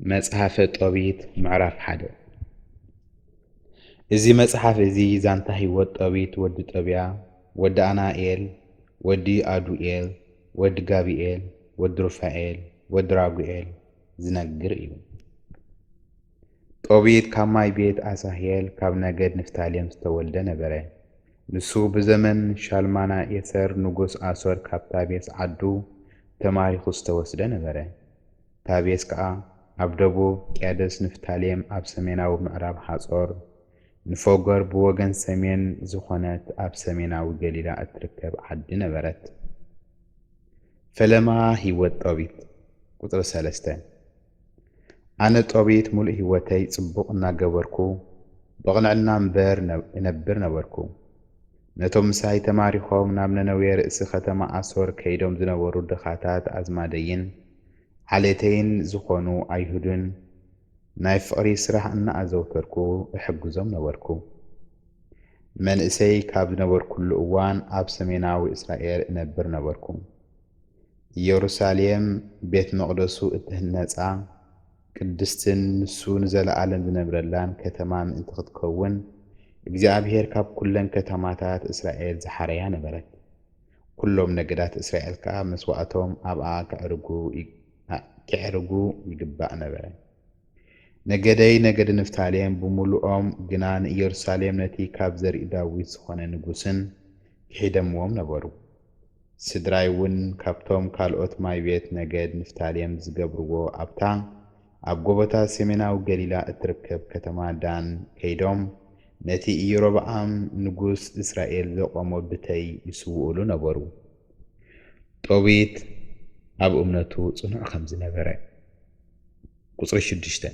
መጽሓፈ ጦቢት ምዕራፍ ሓደ። እዚ መጽሓፍ እዚ ዛንታ ህይወት ጦቢት ወዲ ጦብያ፣ ወዲ ኣናኤል፣ ወዲ ኣዱኤል፣ ወዲ ጋብኤል፣ ወዲ ሩፋኤል፣ ወዲ ራጉኤል ዝነግር እዩ። ጦቢት ካብ ማይ ቤት ኣሳሄል ካብ ነገድ ንፍታሌም ዝተወልደ ነበረ። ንሱ ብዘመን ሻልማና ኤሰር ንጉስ ኣሶር ካብ ታቤስ ዓዱ ተማሪኹ ዝተወስደ ነበረ። ታቤስ ከኣ ኣብ ደቡብ፣ ቄደስ ንፍታሌም ኣብ ሰሜናዊ፣ ምዕራብ ሓጾር ንፎጎር ብወገን ሰሜን ዝኾነት ኣብ ሰሜናዊ ገሊላ እትርከብ ዓዲ ነበረት። ፈለማ ህይወት ጦቢት። ቁጽሪ ሰለስተ። ኣነ ጦቢት ምሉእ ህይወተይ ጽቡቕ እናገበርኩ ብቕንዕና እምበር ነ-፣ እነብር ነበርኩ። ነቶም ምሳይ ተማሪኾም ናብ ነነዌ ርእሲ ከተማ ኣሶር ከይዶም ዝነበሩ ድኻታት ኣዝማደይን ዓሌተይን ዝኾኑ ኣይሁድን ናይ ፍቕሪ ስራሕ እናኣዘውተርኩ እሕግዞም ነበርኩ። መንእሰይ ካብ ዝነበርኩሉ እዋን ኣብ ሰሜናዊ እስራኤል እነብር ነበርኩ። ኢየሩሳሌም ቤት መቕደሱ እትህነጻ ቅድስትን ንሱ ንዘለኣለም ዝነብረላን ከተማ ምእንቲ ክትከውን እግዚኣብሔር ካብ ኩለን ከተማታት እስራኤል ዝሓረያ ነበረት። ኩሎም ነገዳት እስራኤል ከኣ መስዋእቶም ኣብኣ ከዕርጉ ይ-፣ ኣ-፣ ከዕርጉ ይግባእ ነበረ። ነገደይ ነገደ ንፍታሌም ብምሉኦም ግና ንኢየሩሳሌም ነቲ ካብ ዘርኢ ዳዊት ዝኾነ ንጉስን ክሒደምዎም ነበሩ። ስድራይ እውን ካብቶም ካልኦት ማይ ቤት ነገድ ንፍታሌም ዝገብርዎ ኣብታ ኣብ ጎቦታት ሰሜናዊ ገሊላ እትርከብ ከተማ ዳን ከይዶም ነቲ ኢዮሮብዓም ንጉስ እስራኤል ዘቖሞ ብተይ ይስውኡሉ ነበሩ። ጦቢት ኣብ እምነቱ ጽኑዕ ከም ዝነበረ። ቁጽሪ ሽዱሽተ።